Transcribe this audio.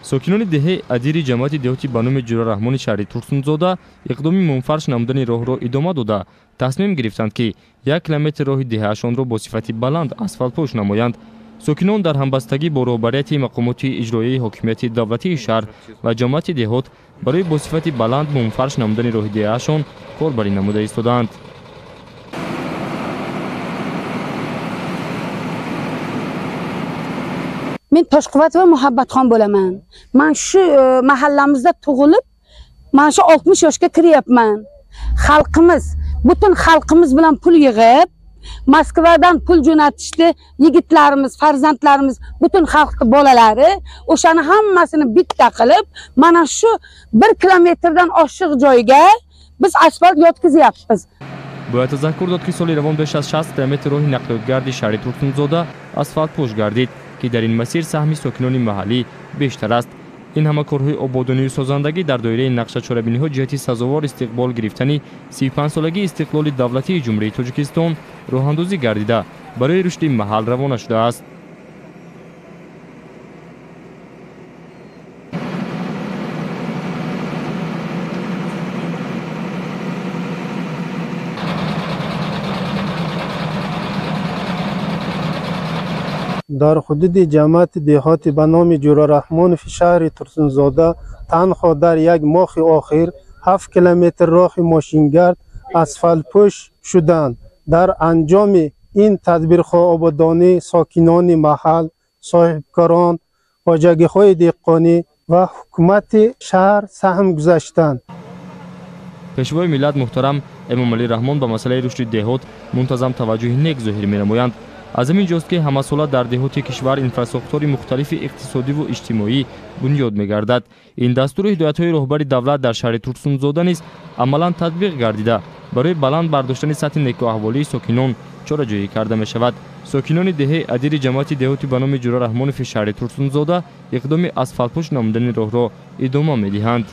Сокинони деҳаи Адири ҷамоати деҳоти ба номи Ҷура Раҳмони шаҳри Турсунзода иқдоми мунфарш намудани роҳро идома дода, тасмим гирифтанд, ки 1 километр роҳи деҳаашонро бо сифати баланд асфалтпӯш намоянд. Сокинон дар ҳамбастагӣ бо роҳбарияти мақомоти иҷроияи ҳокимияти давлатии шаҳр ва ҷамоати деҳот барои бо сифати баланд мунфарш намудани роҳи деҳаашон корбарӣ намуда истодаанд. Men Toshquvvatova Muhabbatxon bo'laman. Men shu mahallamizda tug'ilib, mana shu 60 yoshga kiryapman. Xalqimiz, butun xalqimiz bilan pul yig'ib, Moskvadan pul jo'natishdi yigitlarimiz, farzandlarimiz, butun xalqning bolalari, o'shani hammasini bitta qilib, mana shu 1 kilometrdan oshiq joyga biz asfalt yotqizyapmiz. Бояд тазаккур дод, ки соли равон беш аз 60 километр роҳи нақлиётгарди шаҳри Турсунзода асфалтпӯш гардид, ки дар ин масир саҳми сокинони маҳаллӣ бештар аст. Ин ҳама корҳои ободонию созандагӣ дар доираи нақша чорабиниҳо ҷиҳати сазовор истиқбол гирифтани 35-солагии истиқлоли давлатии Ҷумҳурии Тоҷикистон роҳандозӣ гардида, барои рушди маҳал равона шудааст. Дар ҳудуди ҷамоати деҳоти ба номи Ҷура Раҳмонов шаҳри Турсунзода танҳо дар як моҳи охир 7 километр роҳи мошингард асфалтпӯш шуданд. Дар анҷоми ин тадбирҳо ободонӣ сокинони маҳал, соҳибкорон, хоҷагиҳои деҳқонӣ ва ҳукумати шаҳр саҳм гузаштанд. Пешвои миллат муҳтарам Эмомалӣ Раҳмон ба масъалаи рушди деҳот мунтазам таваҷҷӯҳи нек зоҳир менамоянд. Аз ҳамин ҷост, ки ҳамасола дар деҳоти кишвар инфрасохтори мухталифи иқтисодиву иҷтимоӣ бунёд мегардад. Ин дастуру ҳидоятҳои роҳбари давлат дар шаҳри Турсунзода низ амалан татбиқ гардида, барои баланд бардоштани сатҳи некӯаҳволии сокинон чораҷӯӣ карда мешавад. Сокинони деҳаи Адири ҷамоати деҳоти ба номи Ҷура Раҳмонови шаҳри Турсунзода иқдоми асфалтпӯш намудани роҳро идома медиҳанд.